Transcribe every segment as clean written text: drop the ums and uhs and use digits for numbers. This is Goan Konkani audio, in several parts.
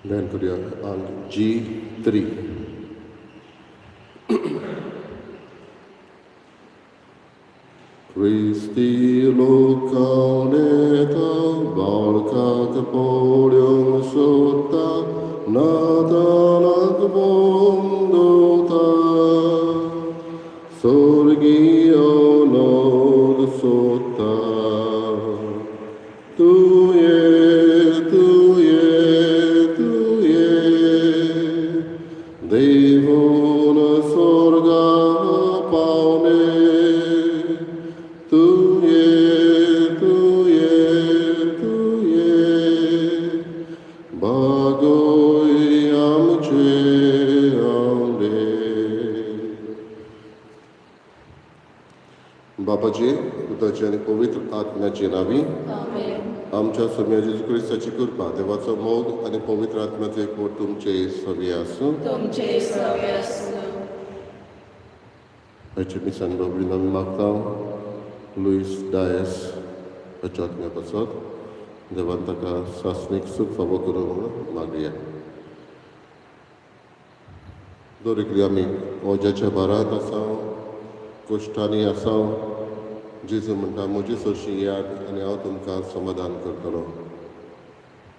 बँड करूया आंक G3. Christi locauneta, barca polium sota, Natalac vondota, sorgio nod sota. Tuye, tuye, tuye, देवून स्वर्गा पावणे, तुये, तुये, तुये, भागोय आमचे आवडे. बापाचे, पुताचे आनी पवित्र आत्म्याचे नावी. आमेन. आमच्या सोम्या जेजू क्रिस्ताची कृपा, देवाचो मोग आनी पवित्र आत्म्याचो एकवट तुमचे सवी आसूं. तुमचे सवे आसूं. हाचे मिसान बाबडीन आमी मागता लुईस डायस हाच्या आत्म्या पासत देवान ताका सासणीक सूख फावो करूं म्हणून मागया. दर एकली आमी वज्याच्या भारांत आसा, कश्टांनी आसा, जेजू म्हणटा, म्हजे सरशी येयात आनी हांव तुमकां समाधान करतलो.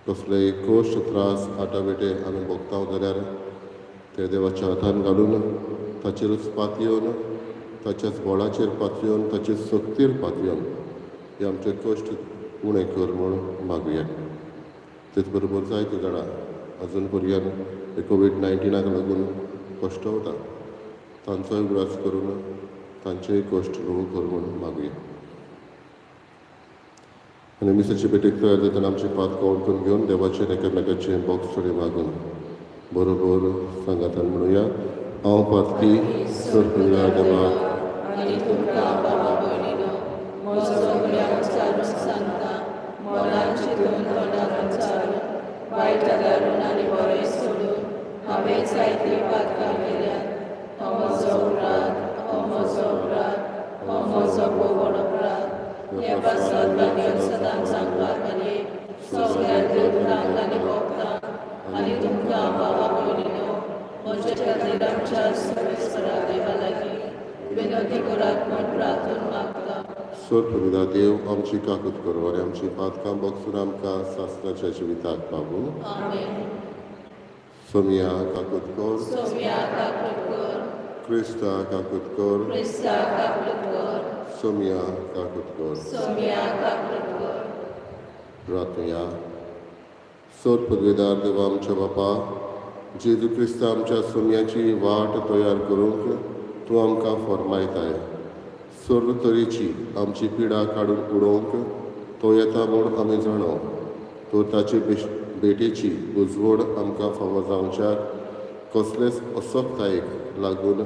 कसलेय कश्ट, त्रास, आटाविटे आमी भोगता जाल्यार ते देवाच्या हातान घालून, ताचेरूच पातयेवन, ताच्याच बळाचेर पातयेवन, ताचे सक्तीर पातयेवन हे आमचे कश्ट उणें कर म्हूण मागुया. तेच बरोबर जायतीं जाणां अजून पर्यंत हे कोवीड 19आक लागून कश्टवता, तांचोय उगडास करून तांचेय कश्ट ल्हवू कर म्हूण मागुया. आनी मिसाचे भेटेक तयार जातना आमची पातकां वळखून घेवन, देवाचेर एकामेकाचे बोगसणे मागून बरोबर सांगातान म्हणुया, हांव पातकी सर्व देवाक आनी तुमकां भावा भयणीनो, म्हजो गुन्यांव उच्चारून सांगता. मनान चिंतून, तोंडान उच्चारून, वायट आदारून आनी बरें सोडून हांवें जायतीं पातकां केल्यात. हो म्हजो अपराध, हो म्हजो अपराध, हो म्हजो भोव अपराध. हे पासत भाग्य सदांच सांगपाक आनी सगळ्या देवतांक आनी भक्तांक आनी तुमकां भावा भयणीनो, म्हज्या खातीर आमच्या सर्वेस्परा देवा लागीं विनंती करात म्हूण प्रार्थून मागता. सोर देव आमची काकूत करूं आनी आमची पातकां बगसून आमकां सासणाच्या जिविताक पावूं. आमेन. सोमिया काकूत कर. सोम्या काकूत कर. क्रिस्ता काकूत कर. क्रिस्ता काकूत कर. सोमिया काकूत कर. सोम्या काकूत कर. प्रार्थुया. सोर पदवेदार देवा, आमच्या बापा, जेजू क्रिस्ता आमच्या सोम्याची वाट तयार करूंक तूं आमकां फॉर्मायताय. सर्व तरेची आमची पिडा काडून उडोवंक तो येता म्हूण आमी जाणो. तर ताचे भेटेची उजवड आमकां फावो जावच्याक कसलेच असक्तायेक लागून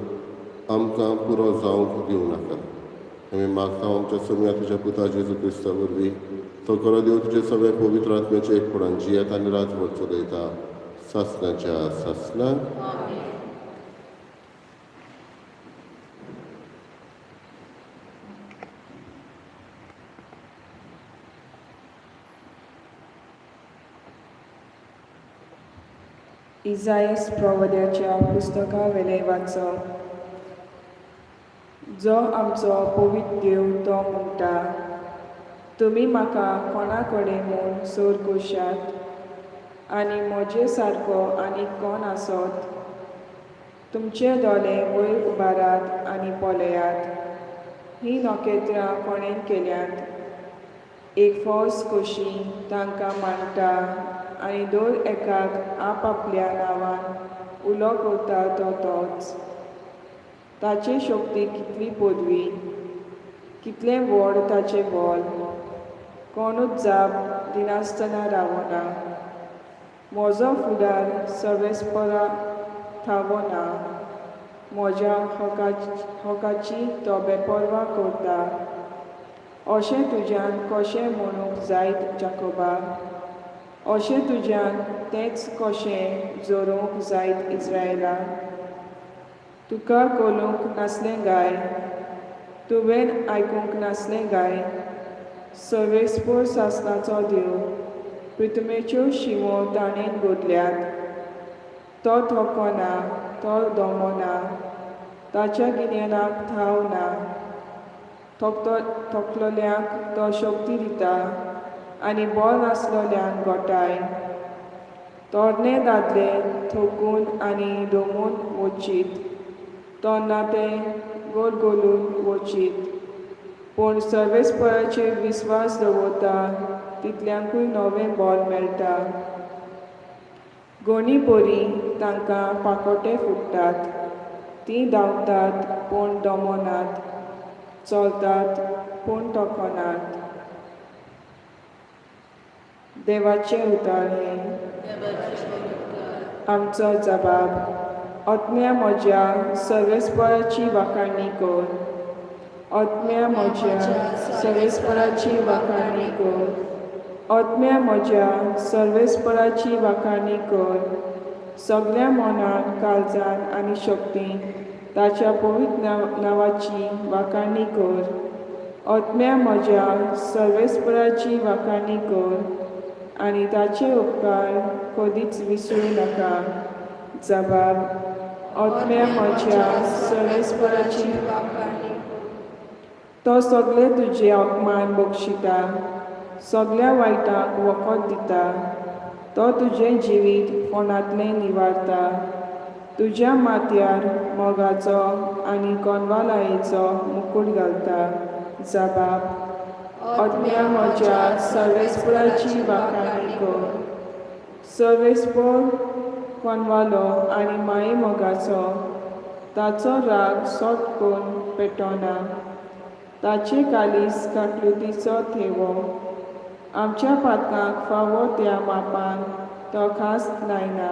आमकां पुरो जावंक दिवं नाका. आमी मागता आमच्या सोम्या तुज्या पुता जेजू क्रिस्ता वरवीं. तो खरो देव, तुजे सगळे पवित्र आत्म्याचे एकपणान जियेता आनी राजवट चलयता सासणाच्या सासणाक. आमेन. इजायस प्रवद्याच्या पुस्तका वेलें वाचप. जो आमचो पवित्र देव तो म्हणटा, तुमी म्हाका कोणा कडेन म्हूण सोर कोशात आनी म्हजे सारको आनी कोण आसत? तुमचे दोळे वयर उबारात आनी पळयात, हीं नखेत्रां कोणें केल्यांत? एक फौज कशी तांकां मांडटा आनी दर एकाक आपआपल्या नांवान उलो करता तो तोच. ताची शक्ती कितली पदवी, कितलें व्हड ताचें बल! कोणूच जाप दिनासतना रावना. म्हजो फुडार सर्वेस्परा थावो ना, म्हज्या हकाची तो बेपर्वा करता, अशें तुज्यान कशें म्हणूंक जायत जाकोबा? अशें तुज्यान तेंच कशें जोरोवंक जायत इस्रायला? तुका कळूंक नासलें गाय? तुवें आयकूंक नासलें गाय? सर्वेस्पर सासणाचो देव. पृथ्वेच्यो शिमो ताणें बदल्यात. तो थकना, तो दमना, ताच्या गिन्यानाक थाव ना. थकलोल्यांक तो शक्ती दिता आनी बळ नासलोल्यांक गोठाय. तरणे दादले थकून आनी दमून वचीत, तरणाटे गोलगोलून वचीत, पूण सर्वेस्पराचेर विस्वास दवरता तितल्यांकूय नवें बळ मेळटा. गोणी परी तांकां पाकोटे फुट्टात, तीं धांवतात पूण दमनात, चलतात पूण थकनात. देवाचें उतर हें. आमचो जबाब. आत्म्या म्हज्या, सर्वेस्पराची वाखाणी कर. आत्म्या म्हज्या, सर्वेस्पराची वाखाणी कर. आत्म्या म्हज्या, सर्वेस्पराची वाखाणी कर. सगल्या मनान, काळजान आनी शक्तीन ताच्या पवित्र नांवाची वाखाणी कर. आत्म्या म्हज्या, सर्वेस्पराची वाखाणी कर आनी ताचे उपकार कदीच विसरूं नाका. जबाब. आत्म्या म्हज्या, सर्वेस्पराची वाखाणी कर. तो सगळे तुजे अपमान बक्षिता, सगळ्या वायटांक वखद दिता. तो तुजें जिवीत फोंडांतलें निवारता, तुज्या माथ्यार मोगाचो आनी कोनवालायेचो मुकूट घालता. जबाब. आत्म्या म्हज्या, सर्वेस्पराची वाखाणी कर. सर्वेस्पर कोनवालो आनी माये मोगाचो, ताचो राग सट करून पेटना. ताचे कालीस काकलुतीचो थेवो, आमच्या पातकांक फावो त्या मापान तो खास लायना,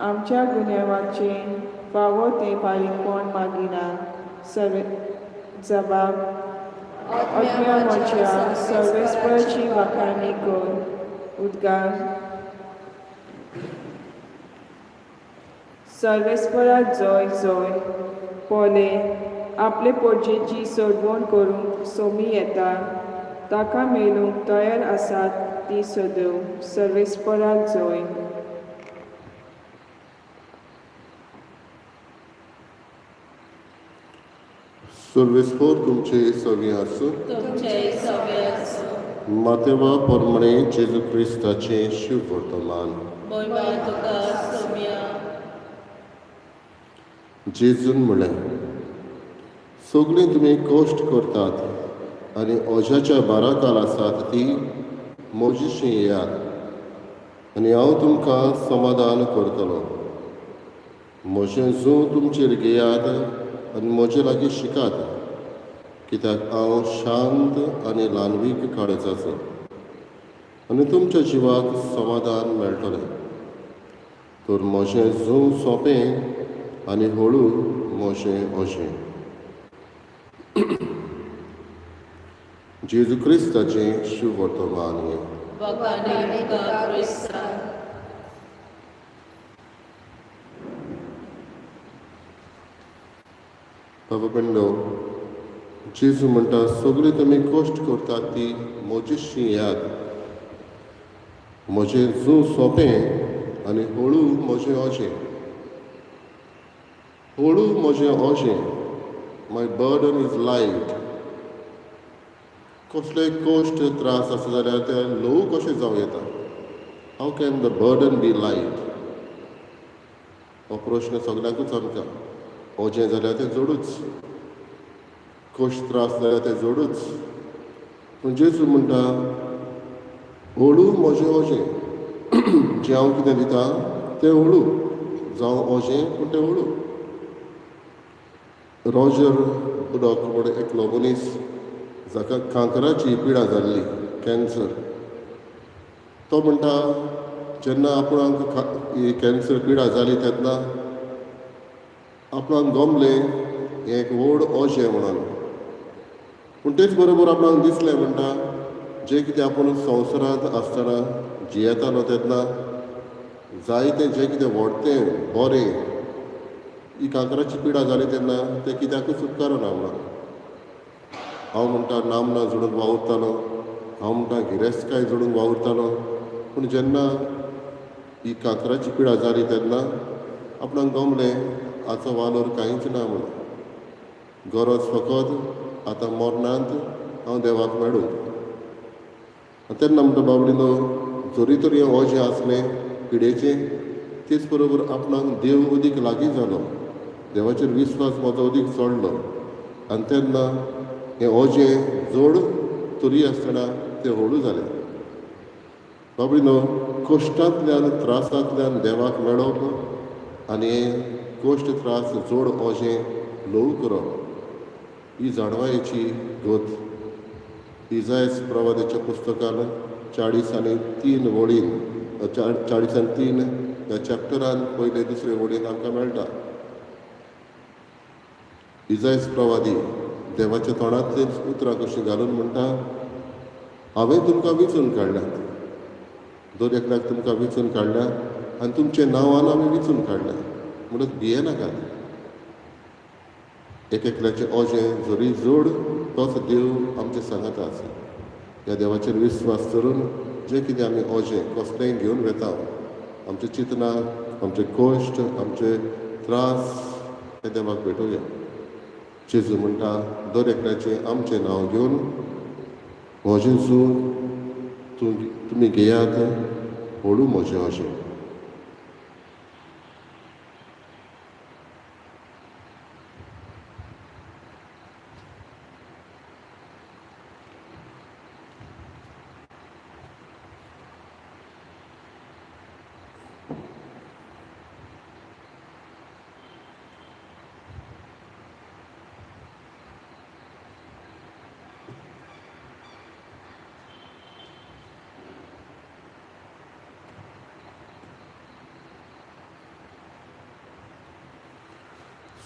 आमच्या गुन्यांवाचें फावो तें फारीकपण मागिना. सर्वे जबाब. आत्म्या म्हज्या, सर्वेस्पराची वाखाणी कर. उद्गार. सर्वेस्पराक जय जय. पोले आपले पोरजेची सोडवण करूंक सोमी येता, ताका मेळूंक तयार आसात ती सदैव. सर्वेस्पराक जय. सर्वेस्पर तुमचे सगळीं आसूं. तुमचे सवे आसूं. मातेवा प्रमाणे जेजू क्रिस्ताचें शिववर्तमान. मोहिमा तुका सोम्या. जेजून म्हणलें, सगळीं तुमी कश्ट करतात आनी ओझ्याच्या भाराखाल आसात ती म्हजीशी येयात आनी हांव तुमकां समाधान करतलो. म्हजें जूं तुमचेर घेयात आनी म्हजे लागीं शिकात, कित्याक हांव शांत आनी ल्हानवीक काळजाचो, आनी तुमच्या जिवाक समाधान मेळटलें. तर म्हजें जूं सोंपें आनी हळू म्हजें ओजें. जेजू क्रिस्ताचें शुभवर्तमान हें. वाखाणी तुका क्रिस्ता. बाबा भयणो, जेजू म्हणटा, सगळीं तुमी कश्ट करतात ती म्हजीशी येयात. म्हजें जूं सोंपें आनी हळू म्हजें ओजें. हळू म्हजें ओजें. My burden is light. कसलेय कश्ट त्रास आसा जाल्यार ते ल्हवू कशें जावं येता? How can the burden be light? हो प्रश्न सगल्यांकूच आमकां. ओजें जाल्यार तें जडूच, कश्ट त्रास जाल्यार तें जडूच. पूण जेजू म्हणटा, हळू म्हजें ओजें. जें हांव कितें दिता तें हळू जावं ओजें, पूण तें हळू. रॉजर बुडॉक म्हण एकलो मनीस जाका कांकराची पिडा जाल्ली, कॅन्सर, तो म्हणटा, जेन्ना आपणाक ही कॅन्सर पिडा जाली तेन्ना आपणाक गमलें हें एक व्हड ओजें म्हणून. पूण तेच बरोबर आपणाक दिसलें, म्हणटा, जें कितें आपूण संवसारांत आसतना जियेतालो तेन्ना जायतें जें कितें व्हडतें बरें, ही कांक्राची पिडा जाली तेन्ना तें कित्याकूच उपकारना म्हणून. हांव म्हणटा नामना जोडूंक वावुरतालो, हांव म्हणटा गिरेस्तकाय जोडूंक वावुरतालो. पूण जेन्ना ही कांक्राची पिडा जाली तेन्ना आपणाक गमलें हाचो वालोर कांयच ना म्हणून. गरज फकत आतां मरणांत हांव देवाक मेळूंक. तेन्ना म्हणटा बाबडीनो जरी तर हें ओजें आसलें पिडेचें तेच बरोबर आपणाक देव अदीक लागीं जालो, देवाचेर विस्वास म्हजो अदीक चडलो आनी तेन्ना हें ओजें जोड तरी आसतना तें हळू जालें. बाबडीनो कश्टांतल्यान त्रासांतल्यान देवाक मेळप आनी कश्ट त्रास जोड ओजें ल्हव करप ही जाणवायेची गत इजायस प्रवादाच्या पुस्तकान 43 वळीन 43 ह्या चॅप्टरान पयले दुसरे वळीन आमकां मेळटा. इजायस प्रवादी देवाच्या तोंडांतलीच उतरां कशीं घालून म्हणटा, हांवें तुमकां विंचून काडल्यात, दर एकल्याक तुमकां विंचून काडल्यात आनी तुमचें नांवान आमी विंचून काडल्यात, म्हणून भियेनाकात. एक एकल्याचें ओजें जरी जोड तोच देव आमचे सांगाता आसा. ह्या देवाचेर विस्वास धरून जें कितें आमी ओजें कसलेंय घेवन वेता, आमचें चिंतनां, आमचे कश्ट, आमचे त्रास हे देवाक भेटोवया. जेजू म्हणटा दर एकल्याचें आमचें नांव घेवन म्हजें जूं तुमी घेयात, व्हडू म्हजें ओजें.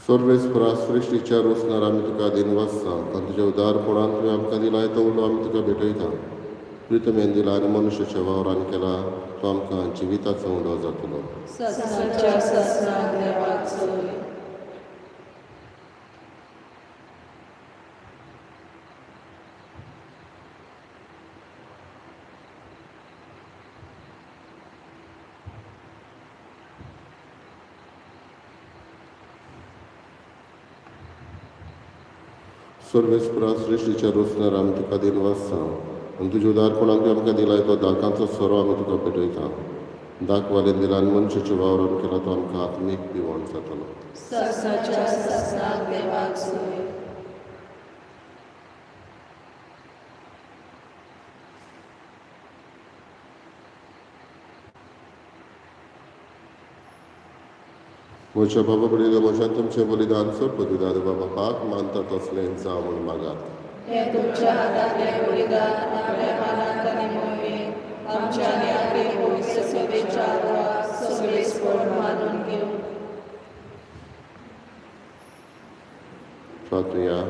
सर्वेस्परा सृश्टीच्या रोसणार आमी तुका दिनवासता आनी तुज्या उदारपणान तुवें आमकां दिलाय तो उलो आमी तुका भेटयता. प्रितमेन दिला आनी मनुष्याच्या वावरान केला तो आमकां जिविताचो उलो जातलो. सर्वेस्परा सृश्टीच्या रोसणार आमी तुका दिनवासता आनी तुज्या उदारपणान तुवें आमकां दिलाय तो दाकांचो सोरो आमी तुका पेटयता. दाखवालेन दिला आनी मनशाच्या वावरान केला तो आमकां आत्मीक पिवण जातलो. म्हज्या बाबा बळिलो म्हज्यान तुमचें बलिदान सोड पदविदाद बाबा पाक मानता तसलें जावं म्हूण मागात. हें तुमच्या हातांतलें बलिदान आपल्या मानांत आनी मोहिमेक आमच्या आनी आपले पवित्र सभेच्या आदाराक सर्वेस्पर मानून घेवं. प्रार्थया.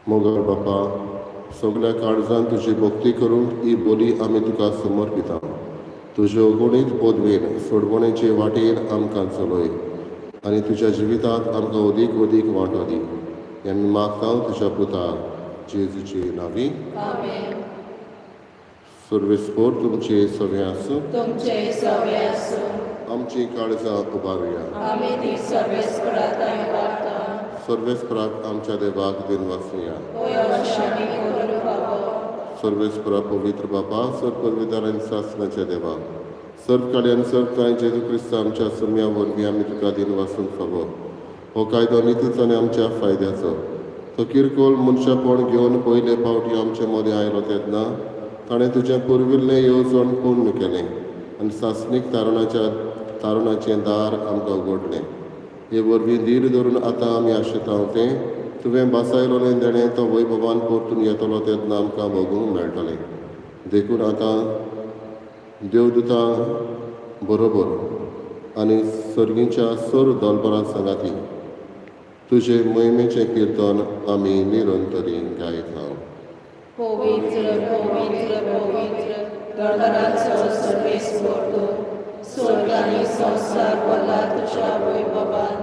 मोगाळ बापा, सगल्या काळजान तुजी भक्ती करूंक ही बोली आमी तुका समर्पिता. तुज्यो अगणीत पदवेन सोडवणेचे वाटेर आमकां चलय आनी तुज्या जिवितांत आमकां अदीक अदीक वांटो दी. हें आमी मागता तुज्या पुता जेजूचे नांवी. सर्वेस्पर तुमचे सगळें आसूं. तुमचे सगळें आसूं. आमची काळजां उबारुया. आमी ती सर्वेस्परा थंय वाडटा. सर्वेस्पराक आमच्या देवाक दिनवासुया. फावो. सर्वेस्परा पवित्र बापा, सर पदवीदार आनी सासणाच्या देवा, सर्व काळी आनी सर्व कांय जेजू क्रिस्त आमच्या सम्या वरवीं आमी तुका दिनवासूंक फावो. हो कायदो नितीचो आनी आमच्या फायद्याचो. तो किरकोळ मनशापण घेवन पयले फावटी आमचे मदें आयलो तेन्ना ताणें तुजें पुर्विल्लें येवजण पूर्ण केलें आनी सासणीक तारणाचें दार आमकां उगडलें. हे वरवीं धीर धरून आतां आमी आशेता तें तुवें बासायलोलें देणें तो वैभवान परतून येतलो तेन्ना आमकां भोगूंक मेळटलें. देखून आतां देवदूतां बरोबर आनी सर्गीच्या सर दलबरां सांगाती तुजे मोहिमेचें किर्तन आमी निरंतरी गायता. पवित्र पवित्र पवित्र दळबरांचो सर्वेस्पर तूं, स्वर्ग आनी संवसार भरला तुज्या वैभवान.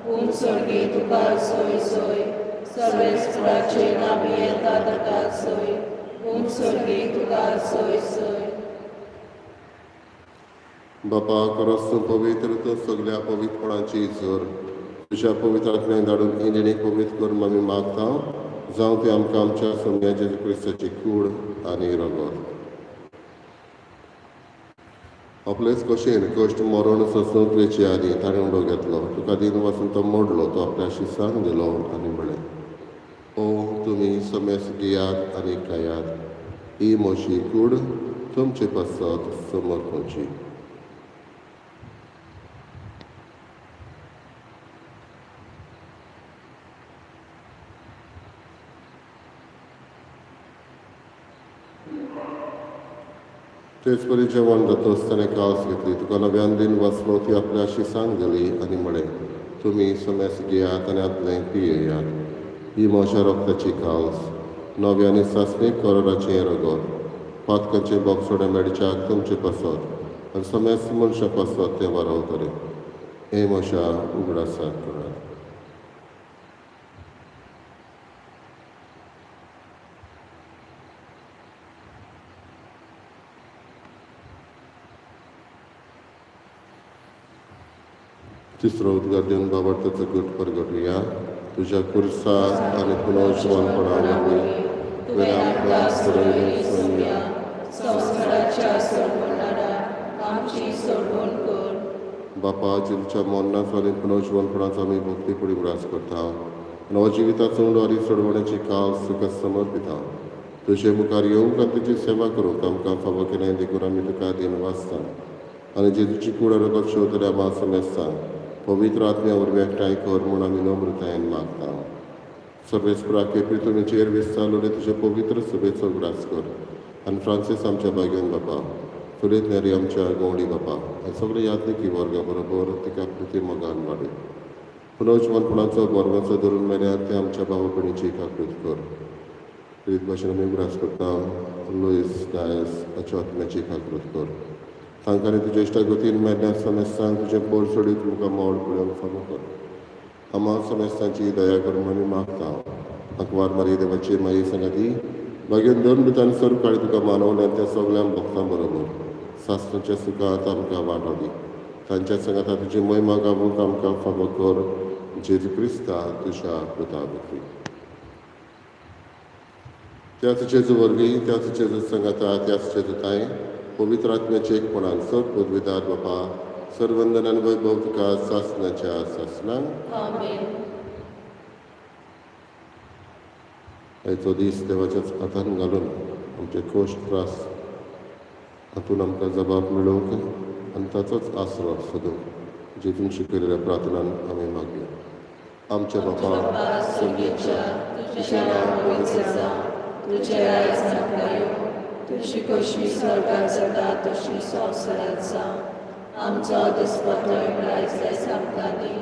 पूण स्वर्गी तुका सोय सोय, सर्वेस्पराचे नामी येता ताका सोय, उंच स्वर्गी तुका सोय सोय. बापा खरोच तूं पवित्र, तूं सगल्या पवित्रपणाची जोर. तुज्या पवित्र आत्म्याक धाडून ही देणी पवित्र करून आमी मागता, जावं ती आमकां आमच्या सोम्या जेजू क्रिस्ताची कूड आनी रगत. आपलेच कशेन कश्ट मरण सोंसूंक वेचे आदीं ताणें उडो घेतलो, तुका दिन वाचून तो मोडलो, तो आपल्या शिसांक दिलो आनी म्हळें, ओ तुमी समेस्त घेयात आनी खायात, ही म्हजी कूड तुमचे पासत समर्पणची. तेच परी जेवण जातच ताणें कास घेतली, तुका नव्यान दिन वाचलो, ती आपल्या शिसांक दिली आनी म्हळें, तुमी समेस्त घेयात आनी आतलें पियेयात, ही म्हज्या रक्ताची कास, नव्या आनी सासणीक कराराचें रगत, पातकांचें बोगसोडे मेळच्याक तुमचे पासत आनी समेस्त मनशां पासत तें वारावतलें. हें म्हज्या उगडासाक करात. तिसरो उद्गार दिवन बाबार्थाचो गट परगटुया. तुज्या खुर्सा आनी पुनर्जिवनपणा वरवीं तुवें आमकां सोडयले सोम्या, संवसाराच्या सोडवणारा आमची सोडवण कर. बापा, जेजूच्या मरणाचो आनी पुनर्जिवनपणाचो आमी भक्तीपुडी उगडास करता आनी जिविताचो उंडो आनी सोडवण्याची कास तुका समर्पिता. तुजे मुखार येवंक आनी तुजी सेवा करूंक आमकां फावो केलें देखून आमी तुका दिन वाचता आनी जेजूची कूड रगत शेवतल्या आमा समेस्तांक पवित्र आत्म्या वरवीं एकठांय कर म्हूण आमी नम्रतायेन मागता. सर्वेस्पराके प्रितुमीचेर विस्तारलेले तुजे पवित्र सभेचो उगडास कर आनी फ्रांसीस आमच्या भाग्यान बापा, फिलीप नेरी आमच्या गवंडी बापा आनी सगळे यादनिकी वर्गा बरोबर तिका प्रिती मोगान वाडय. पुनर्जिवनपणाचो बरवाचो धरून मेल्यार ते आमच्या भाव भयणीची काकृत कर. प्रीत भाशेन आमी उगडास करता लुईस डायस हाच्या आत्म्याची काकृत कर. तांकां तुज्या इश्टागतीन मेल्ल्या समेस्तांक तुजें पोर सोडीत तुमकां मोड पळोवंक फावो कर. आमा समेस्तांची दया कर म्हूण आमी मागता. आंकवार मारी देवाची माई सांगाती मागीर दोन भितर सर्व काळी तुका मानवल्या त्या सगळ्या भक्तां बरोबर सासणाच्या सुखांत आमकां वांटो दी. तांच्या सांगाता तुजी महिमा गावूंक आमकां फावो कर. जेजू क्रिस्ता तुज्या पुता वरवीं. त्याच जेजू वरवीं, त्याच जेजू सांगाता, त्याच जेजू ताय पवित्र आत्म्याचे एकपणान सर पदवीदार बापा सर्वंदनान वैभव तुका सासणाच्या सासणाक. आमेन. आयचो दीस देवाच्याच हातान घालून आमचे कश्ट त्रास हातून आमकां जबाब मेळोवंक आनी ताचोच आसरो सोदूंक जेजून शिकयलेल्या प्रार्थनान आमी मागया. आमच्या बापा स्वर्गीच्या, तुजें नांव पवित्र जावं, तुजें राज आमकां येवं, तुजी खोशी स्वर्गात जाता तशी संवसारात जावं. आमचो दिसपट्टो आयज आयज आमकां दी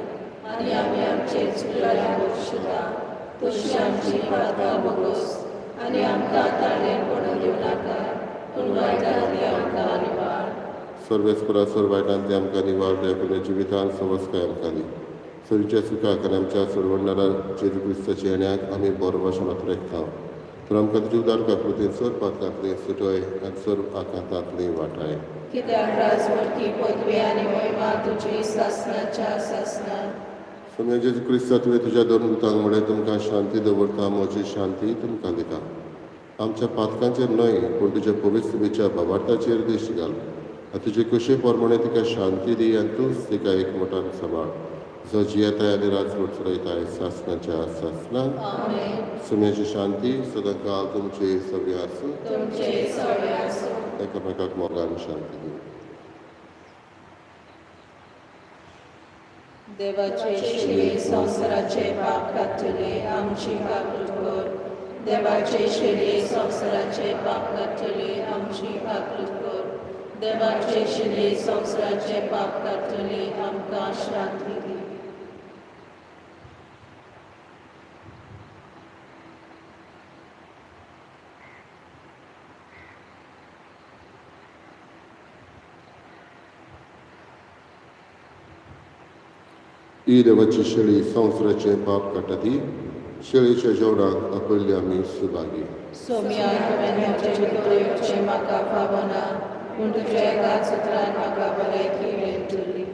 आनी आमी आमचे चुकल्यार बक्षिता तशी आमची पातकां भोगोस आनी आमकां ताणें पडून दिवं नाका, पूण वायटांतली आमकां निवार. सर्वेस्परा सर्व वायटांतली आमकां निवार. दया जिवितान सवस्काय आमकां दी. सरीच्या सुखाक आनी आमच्या सोडवणारा जेजू क्रिस्ताच्या येण्याक आमी बरो भाशेन रेखता. तर आमकां तुजी उदार काकृतीन सर्व पातकांतली सुटय आनी सर्व आकांतांतली वाटाय. कित्याक राजवटी पदवी आनी महिमा तुजी सासणाच्या सासणाक. सोम्या जेजू क्रिस्ता, तुवें तुज्या दोन दुतांक म्हळें, तुमकां शांती दवरता, म्हजी शांती तुमकां दिता. आमच्या पातकांचेर न्हय पूण तुज्या पवित्र सभेच्या भावार्थाचेर दिश्ट घाल आनी तुजे कशे प्रमाणे तिका शांती दी आनी तूंच तिका एकमठान सांबाळ, जो जियेताय आनी राजवट चलयताय सासणाच्या सासणाक. आमेन. सोम्याची शांती सदांकाळ तुमचे सगळे आसूं. तुमचे सगळे आसूं. एकामेकाक मोगान शांती दी. देवाचे शेळये संवसाराचे पाप काडटले आमची काकूट कर. देवाचे शेळये संवसाराचे पाप काडटले आमची काकूट कर. देवाचे शेळये संवसाराचे पाप काडटले आमकां शांती दी. ही देवाची शेळी संवसाराचें पाप काडटा ती शेळीच्या जेवणाक आपयल्ली आमी सुभागी. सोम्या, तुवें म्हजे भितर येवचें म्हाका फावना, पूण तुज्या एकाच उतरान म्हाका भलायकी मेळटली.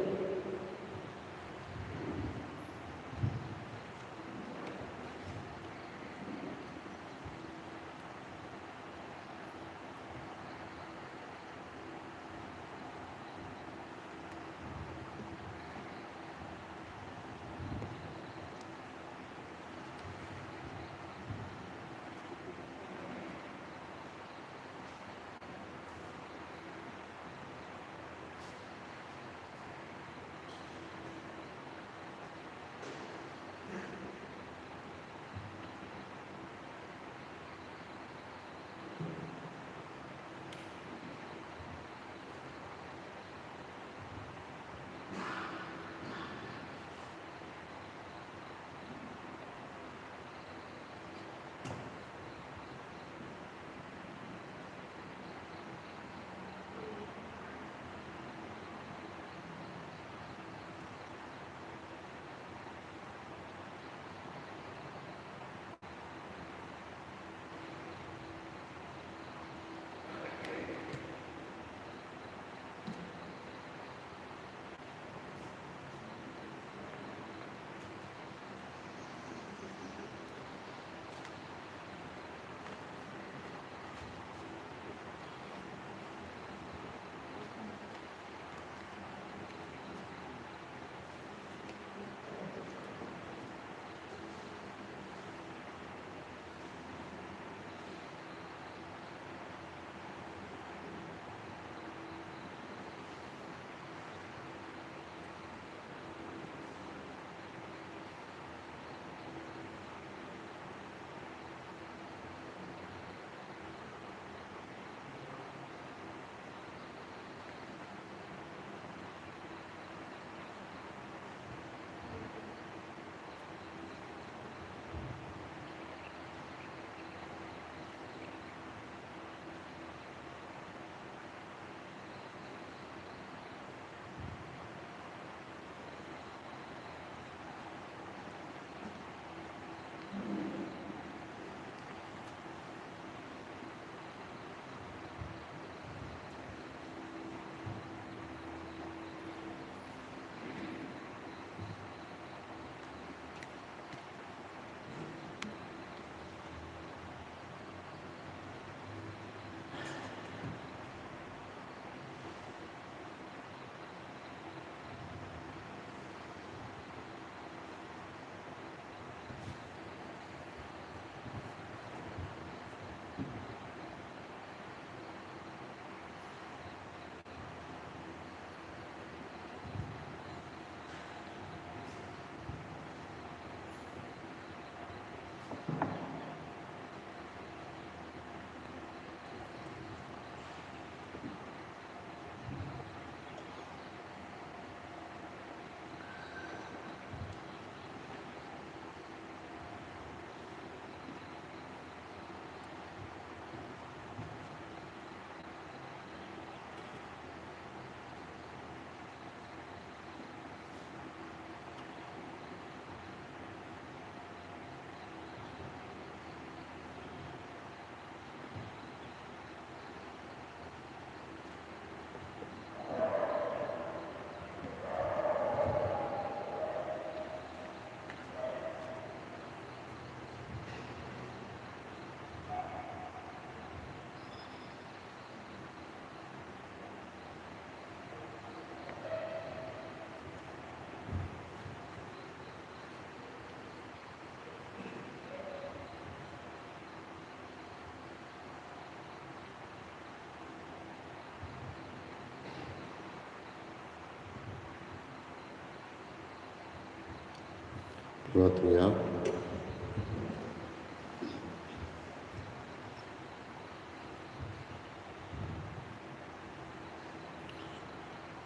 प्रार्थुया.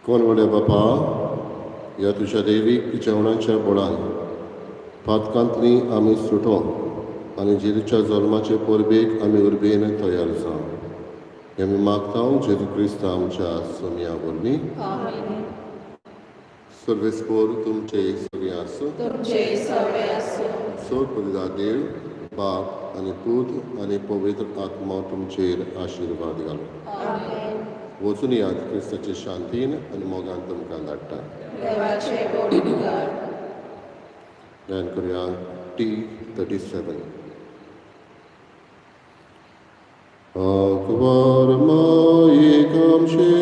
कोण व्हडल्या बापा, ह्या तुज्या देवीक जेवणाच्या बळान पातकांतली आमी सुटो आनी जेजूच्या जल्माचे परबेक आमी उर्बेन तयार जावं, हें आमी मागता जेजू क्रिस्त आमच्या सोमया वरवीं. आमेन. सर्वेस्पोर तुमचे सगळ्या आसूं. तुमचे सवे आसूं. सोड देव बाप आनी पूत आनी पवित्र आत्मो तुमचेर आशिर्वाद घालूं. आमेन. वचून यात, क्रिस्ताचे शांतीन आनी मोगान तुमकां धाडटा. देवाचे गोड उपकार. गायन करूया T 37. अकबर माये कामशे.